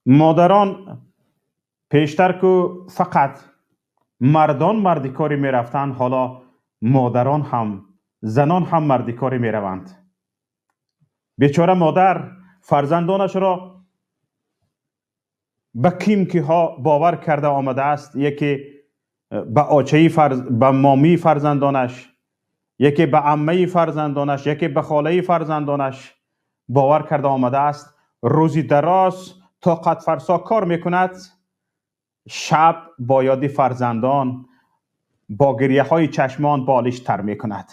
Модарон, пештар ку фақат мардон мардикорӣ мерафтанд, ҳоло модарон ҳам, занон ҳам мардикорӣ мераванд. Бечора модар фарзандонашро ба ким киҳо бовар карда омадааст. Яке ба очаи фарз, ба момии фарзандонаш, яке ба аммаи фарзандонаш, яке ба холаи фарзандонаш бовар карда омадааст. Рӯзи дароз тоқатфарсо кор мекунад, шаб бо ёди фарзандон, бо гирьяҳои чашмон болиш тар мекунад.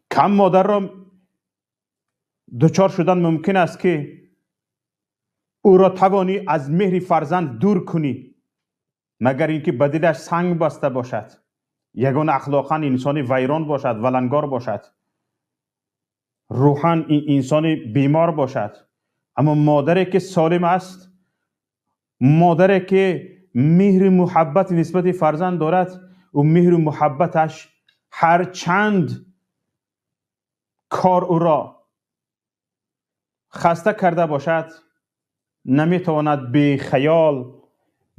Кам модарро дучор шудан мумкин аст, ки ӯро тавонӣ аз меҳри фарзанд дур кунӣ, магар ин ки ба дилаш санг баста бошад, ягон ахлоқан инсони вайрон бошад, валангор бошад, рӯҳан инсони бемор бошад. Аммо модаре ки солим аст, модаре ки меҳру муҳаббат нисбати фарзанд дорад, ӯ меҳру муҳаббаташ ҳар чанд кор ӯро хаста карда бошад, наметавонад бехаёл,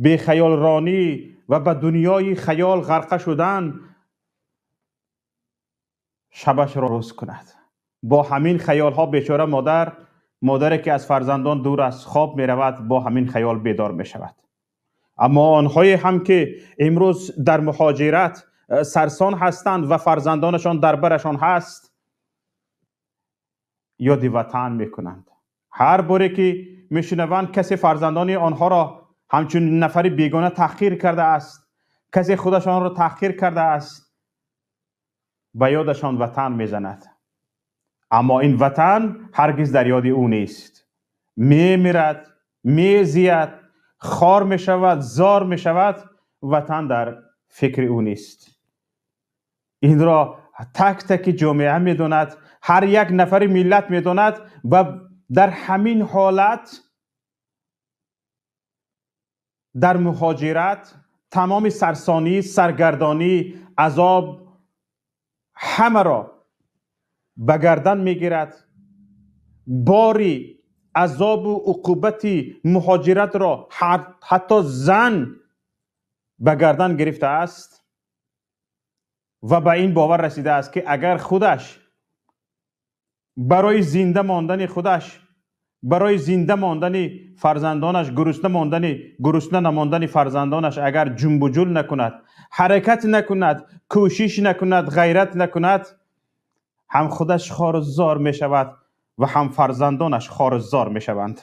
бехаёлронӣ ва ба дунёи хаёл ғарқа шудан шабашро рӯз кунад. Бо ҳамин хаёлҳо бечора модар, модаре ки аз фарзандон дур аст, хоб меравад, бо ҳамин хаёл бедор мешавад. Аммо онҳое ҳам ки имрӯз дар муҳоҷират сарсон ҳастанд ва фарзандонашон дар барашон ҳаст, ёди ватан мекунанд. Ҳар боре ки мешунаванд касе фарзандони онҳоро ҳамчун нафари бегона таҳқир кардааст, касе худашонро таҳқир кардааст, ба ёдашон ватан мезанад. Аммо ин ватан ҳаргиз дар ёди ӯ нест. Мемирад, мезияд, хор мешавад, зор мешавад, ватан дар фикри ӯ нест. Инро так таки ҷомеа медонад, ҳар як нафари миллат медонад ва дар ҳамин ҳолат дар муҳоҷират тамоми сарсонӣ, саргардонӣ, азоб ҳамаро ба гардан мегирад. Бори азобу уқубати муҳоҷиратро ҳатто зан ба гардан гирифтааст ва ба ин бовар расидааст, ки агар худаш барои зинда мондани худаш, барои зинда мондани фарзандонаш, гурусна мондани, гурусна намондани фарзандонаш агар ҷунбуҷул накунад, ҳаракат накунад, кӯшиш накунад, ғайрат накунад, ҳам худаш хору зор мешавад ва ҳам фарзандонаш хору зор мешаванд.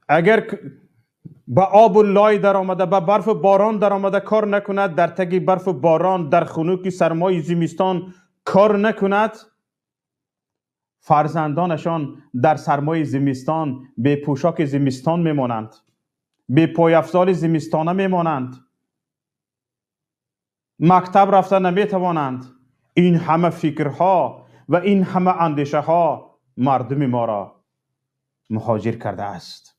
Агар ба обу лой даромада, ба барфу борон даромада кор накунад, дар таги барфу борон, дар хунуки сармои зимистон кор накунад, фарзандонашон дар сармои зимистон бепӯшоки зимистон мемонанд, бепойафзоли зимистона мемонанд, мактаб рафта наметавонанд. Ин ҳама фикрҳо ва ин ҳама андешаҳо мардуми моро муҳоҷир кардааст.